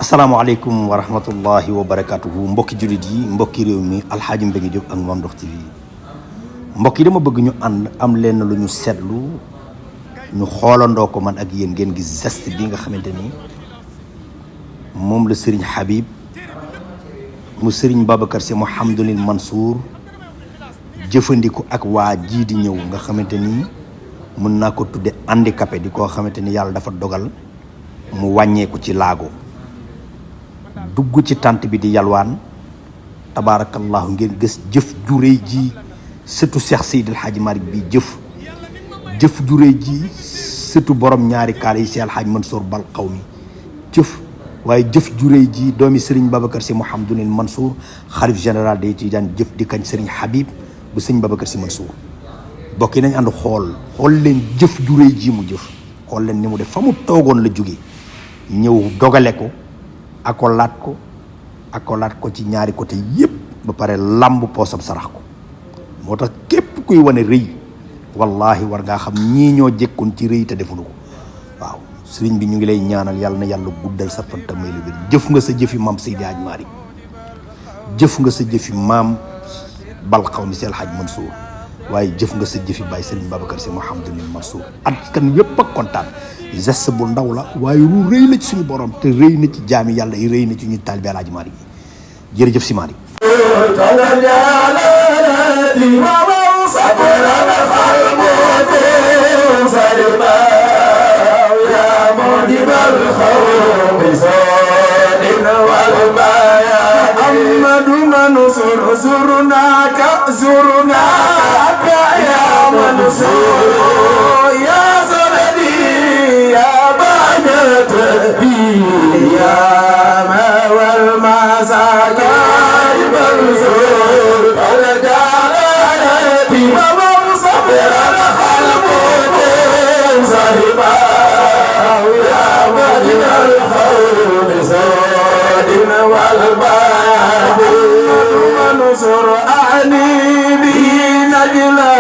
asalaamaaleykum wa rahmatullahi wa barakatuhu mbokki jullit yi mbokki réew mi alxaaji Mbengue Diop ak Mame Ndokh TV mbokk yi dama bëgg ñu ànd am leen lu ñu seetlu ñu xoolandoo ko man ak yéen ngeen gis geste bi nga xamante ni moom la Serigne Habib mu Serigne Babacar Sy Mouhamadoul Mansour jëfandiku ak waa jii di ñëw nga xamante ni mën naa ko tudde handicapé di koo xamante ni yàlla dafa dogal mu wàññeeku ci laago dugg ci tànt bi di yalwaan tabaarakallahu ngeen gis jëf ju réy ji sëtu Cheikh Seydil Hadji Malick bi jëf ju réy ji sëtu borom ñaari kaal yi Cheikh Alhaji Mansour Bal Qawmi jëf waaye jëf ju réy ji doomi Serigne Babacar Sy Mouhamadoul Mansour xalif général day Tidiane jëf di kañ Serigne Habib bu Serigne Babacar Sy Mansour bokk yi nañ ànd xool leen jëf ju réy ji mu jëf xool leen ni mu def fa mu toogoon la jóge ñëw dogale ko akolaat ko ci ñaari côté yépp ba pare lamb poosam sarax ko moo tax képp kuy wane rëy wallahi war ngaa xam ñii ñoo jekkoon ci rëy te defuñu ko waaw sëriñ bi ñu ngi lay ñaanal yàlla na yàlla guddal sa fan te may la wér jëf nga sa jëfi maam Seydi Hadji Malick jëf nga sa jëfi maam Bal Qawmi Seydi Hadji Mansour waaye jëf nga sa jëfi baay Serigne Babacar Sy Mouhamadoul Mansour askan yépp ak kontaan geste bu ndaw la waaye lu rëy la ci suñu borom te rëy na ci jaami yàlla yi rëy na ci ñu taalibe Alaaji Malick yi jërëjëf si Malick أعني به نجلا